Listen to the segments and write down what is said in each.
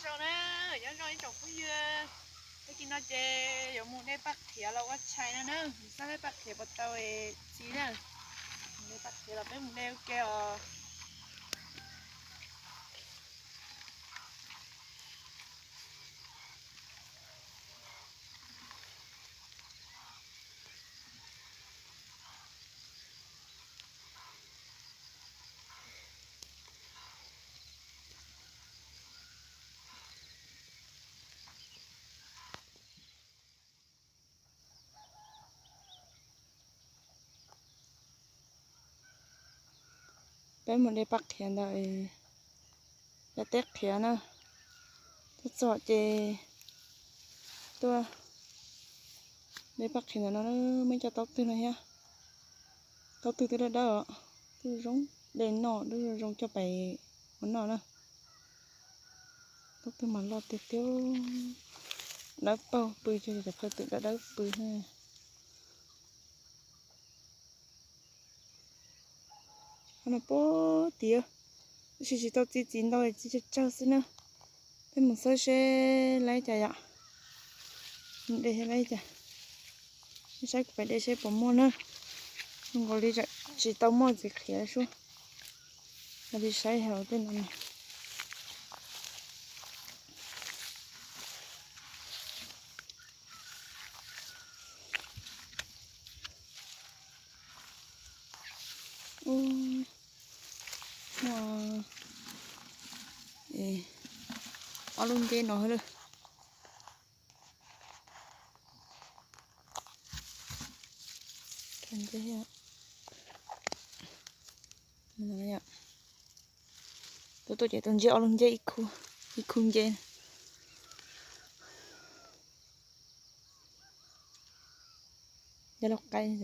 Zoo na, nyob zoo ib tsoom phooj ywg, tag kis no ces yuav mus de paj qhiav los ua tshais no na, mus xauj peb paj qhiav puas tau txiv na. Mus de paj qhiav los peb mus de ua ke os. Peb mus de paj qhiav ntawm daim teb qhiav na. Tuaj txog ces tuaj de paj qhiav ntawm no, muaj ib co taub twg no thiab. Taub twg twb dawb dawb os, twb zoo de noj, twb zoo coj pem ua noj na. Taub twg mas loj tiag tiag, dawb paug pw, cov phaw twm dawb dawb pw. Qhov no puag tim, tab sis tsis tau txi txiv ntau, txi tsawg tsawg xwb na. Peb mus xauj seb laib cas yom. Mus de seb laib cas. Saib kuv pais de seb puas muaj na. Zoo nkaus li tsis tau muaj txiv qhiav sub. Ua li saib hauv tej no. Muaj ob lub nceb no lawm. Tuaj tuaj ces tau nceb ob lub nceb, ib khub nceb. Nceb loj qaib.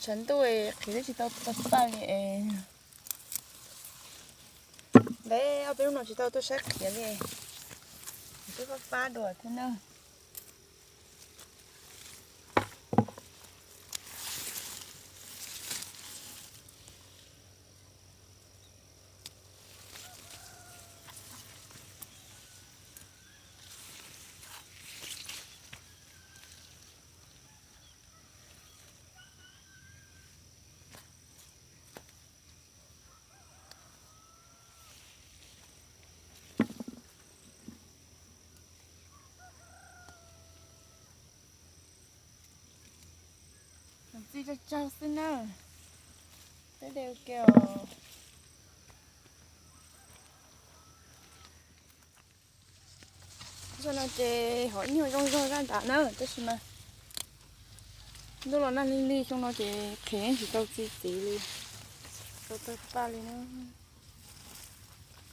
Tshav ntuj qhiav twb tsis tau tag paj li es. Ntev ob peb hnub no tsis tau tuaj saib qhiav li, twb fab fab dua thiab na. Txiv tsawg tsawg xwb na. Peb de ua ke os. Xyoo no ces hov nyuag zoo zog zaj nram na, tab sis mas ntuj los nag lig lig, xyoo no ces qhiav tsis tau txi txiv li, tsis tau tawg paj li na.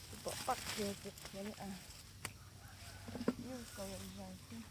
Tsis pom paj qhiav txiv qhiav li as. Nyuj kaus yam zais xwb.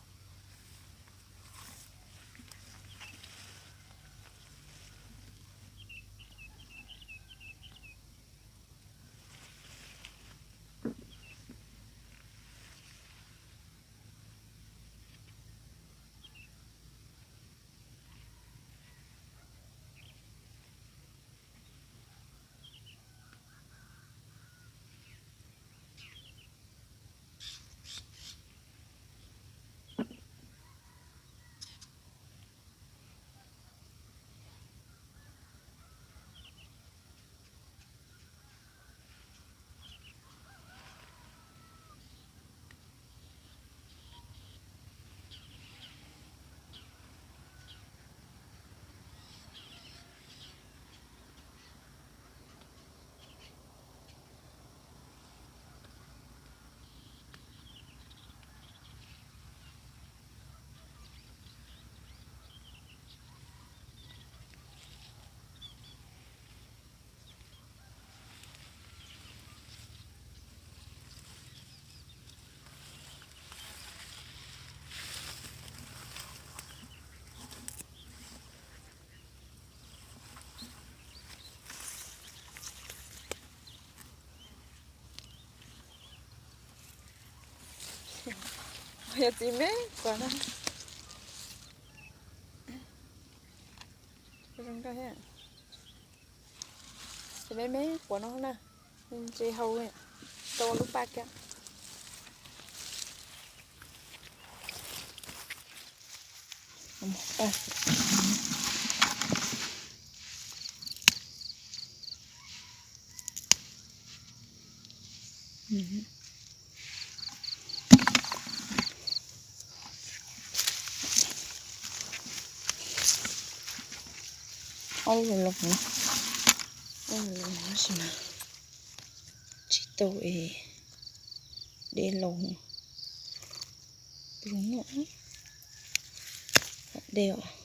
Yog txiv me kuv no. Zoo nkauj thiab. Ces me me quav no na, ntse hau, rau lub paj kiag. Ob lub los, ob lub los tab sis mas tsis tau es dej laus, zoo noj dej os.